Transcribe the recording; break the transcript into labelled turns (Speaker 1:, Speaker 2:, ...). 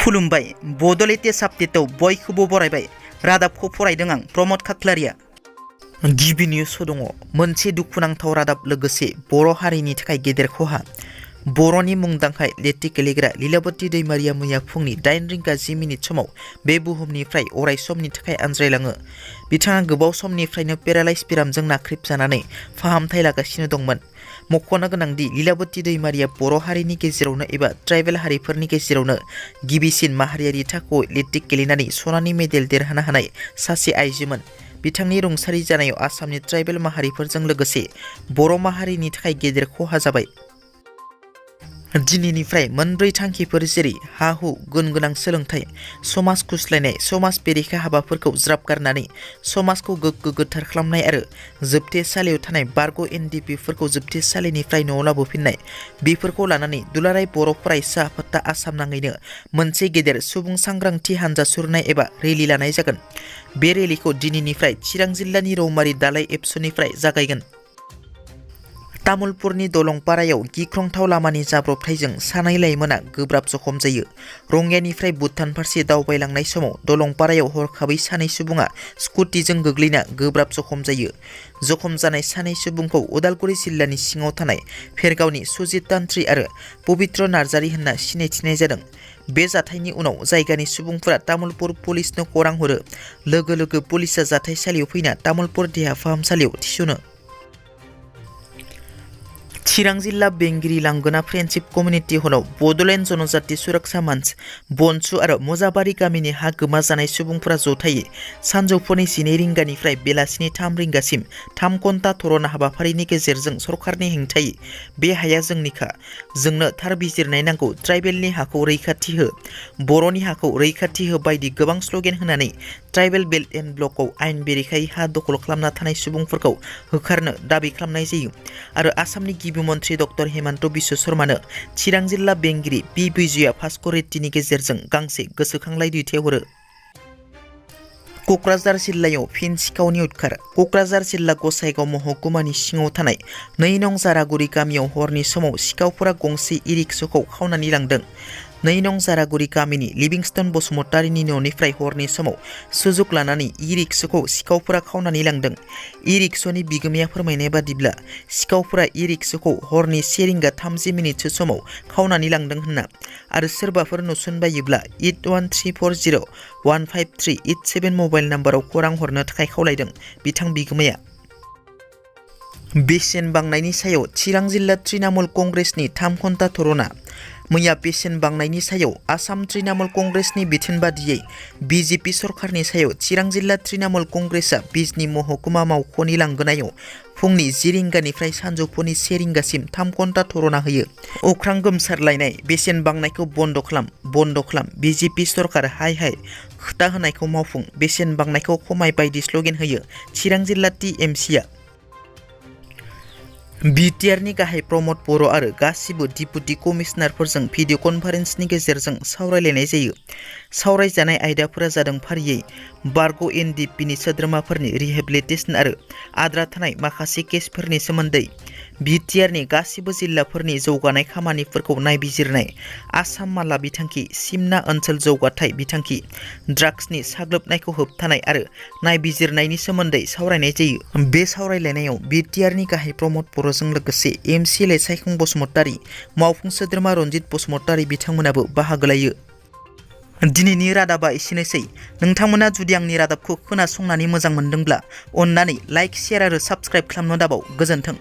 Speaker 1: खुलुमबाय बड' लेटेस्ट आपडेटआव बयखौबो बरायबाय। रादाबखौ फरायदों आं प्रमद खाख्लारिया। गिबि निउस दङ मोनसे दुखुनांथाव रादाब लोगोसे बर' हारिनि थाखाय गेदेर खहा। बर'नि मुंदांखा लेट्रिक गेलेग्रा लीलावती दैमारिया मैया फुंनि 8:10 समाव बे बुहुमनिफ्राय अराय समनि थाखाय आनज्रायलाङो। बिथाङा गोबाव समनिफ्रायनो पेरालाइज बेरामजों नाख्रेबजानानै फाहामथाय लागासिनो दंमोन। मख'नो गोनांदि लीलावती दैमारिया बर' हारिनि गेजेरावनो एबा ट्राइबेल हारिफोरनि गेजेरावनो गिबिसिन माहारियारि थाखोआव लेट्रिक गेलेनानै सनानि मेडेल देरहानो हानाय सासे आइजोमोन। बिथांनि रुंसारि जानायाव आसामनि ट्राइबेल माहारिफोरजों लोगोसे बर' माहारिनि थाखाय गेदेर खहा जाबाय। दिनैनिफ्राय मोनब्रै थांखिफोर जेरै हा-हु, गुन गोनां सोलोंथाइ, समाज खुस्लायनाय, समाज बेरेखा हाबाफोरखौ ज्राब गारनानै समाजखौ गोग्गो गोथार खालामनाय आरो जोबथेसालियाव थानाय बारग' एनडिएफबीफोरखौ जोबथेसालिनिफ्राय न'आव लाबोफिननाय, बेफोरखौ लानानै दुलाराय बर' फरायसा आफादा आसाम नाङैनो मोनसे गेदेर सुबुं सांग्रांथि हानजा सुरनाय एबा रेलि लानाय जागोन। बे रेलिखौ दिनैनिफ्राय चिरां जिल्लानि रौमारि दालाइ एबसुनिफ्राय जागायगोन। तामुलपुरनि दलंपारायाव गिख्रंथाव लामानि जाब्रबथायजों सानै लाइमोना गोब्राब जखम जायो। रंगियानिफ्राय भुटान फारसे दावबायलांनाय समाव दलंपारायाव हरखाबै सानै सुबुङा स्कुटिजों गोग्लैना गोब्राब जखम जायो। जखम जानाय सानै सुबुंखौ उदालगुरि जिल्लानि सिङाव थानाय फेरगावनि सुजित तान्त्रि आरो पबित्र नार्जारी होनना सिनायथिनाय जादों। बे जाथायनि उनाव जायगानि सुबुंफोरा तामुलपुर पुलिसनो खौरां हरो। लोगो लोगो पुलिसा जाथायसालियाव फैना तामुलपुर देहा फाहामसालियाव थिसनो। चिरां जिल्ला बेंगिरि लांगोना फ्रेन्डशिप कमिउनिटि हलाव बड'लेण्ड जनजाति सुरक्षा मंच, बनसु आरो मजाबारि गामिनि हा गोमाजानाय सुबुंफोरा जथायै सानजौफुनि 12 रिंगानिफ्राय बेलासिनि 3 रिंगासिम 3 घन्टा धरना हाबाफारिनि गेजेरजों सरकारनि हेंथायै बे हाया जोंनिखा, जोंनो थार बिजिरनाय नांगौ, ट्राइबेलनि हाखौ रैखाथि हो, बर'नि हाखौ रैखाथि हो बायदि गोबां स्ल'गेन होनानै ट्राइबेल बेल्ट एन्ड ब्लकआव आयेन बेरेखायै हा दखल खालामना थानाय सुबुंफोरखौ होखारनो दाबि खालामनाय जायो आरो आसामनि गिबि मन्त्रि डक्टर हेमन्त बिश्व शर्मानो चिरां जिल्ला बेंगिरि पि बिजया भास्कर रेड्डीनि गेजेरजों गांसे गोसोखांलाइ दैथायहरो। क'क्राझार जिल्लायाव फिन सिखावनि उदखार। क'क्राझार जिल्ला गसाइगाव महकुमानि सिङाव थानाय 2 नं जारागुरि गामियाव हरनि समाव सिखावफोरा गंसे इ-रिक्साखौ खावनानै लांदों। 2 नं जारागुरि गामिनि लिभिंस्टन बसुमतारीनि न'निफ्राय हरनि समाव सुजुग लानानै इ-रिक्साखौ सिखावफोरा खावनानै लांदों। इ-रिक्सानि बिगोमाया फोरमायनाय बादिब्ला सिखावफोरा इ-रिक्साखौ हरनि 1:30 समाव खावनानै लांदों होनना आरो सोरबाफोर नुसनबायोब्ला 8134015387 मबाइल नाम्बाराव खौरां हरनो थाखाय खावलायदों बिथां बिगोमाया। बेसेन बांनायनि सायाव चिरां जिल्ला तृणमूल कंग्रेसनि 3 घन्टा धरना। मैया बेसेन बांनायनि सायाव आसाम तृणमूल कंग्रेसनि बिथोन बादियै बिजेपि सरकारनि सायाव चिरां जिल्ला तृणमूल कंग्रेसआ बिजनी महकुमा मावख'नि लांगोनायाव फुंनि 10 रिंगानिफ्राय सानजौफुनि 1 रिंगासिम 3 घन्टा धरना होयो। अख्रां गोमसारलायनाय बेसेन बांनायखौ बन्द खालाम बिजेपि सरकार हाय हाय खोथा होनायखौ मावफुं, बेसेन बांनायखौ खमाय बायदि स्ल'गेन होयो चिरां जिल्ला टिएमसिआ। बिटिआरनि गाहाय प्रमद बर' आरो गासिबो डिपुटि कमिशनारफोरजों भिडिअ कनफारेन्सनि गेजेरजों सावरायलायनाय जायो। सावरायजानाय आयदाफोरा जादों फारियै बारग' एनडिएफबिनि सोद्रोमाफोरनि रिहेबिलिटेसन आरो आद्रा थानाय माखासे केसफोरनि सोमोन्दै, बिटिआरनि गासिबो जिल्लाफोरनि जौगानाय खामानिफोरखौ नायबिजिरनाय, आसाम माला बिथांखि, सिमना ओनसोल जौगाथाय बिथांखि, ड्राग्सनि साग्लोबनायखौ होबथानाय आरो नायबिजिरनायनि सोमोन्दै सावरायनाय जायो। बे सावरायलायनायाव बिटिआरनि गाहाय प्रमद बर'जों लोगोसे एमसिएलए सायखं बसुमतारी, मावफुं सोद्रोमा रन्जित बसुमतारी बिथांमोनाबो बाहागो लायो। दिनैनि रादाबा एसेनोसै। नोंथांमोना जुदि आंनि रादाबखौ खोनासंनानै मोजां मोनदोंब्ला अन्नानै लाइक, शेयार आरो साबस्क्राइब खालामनो दाबाव। गोजोन्थों।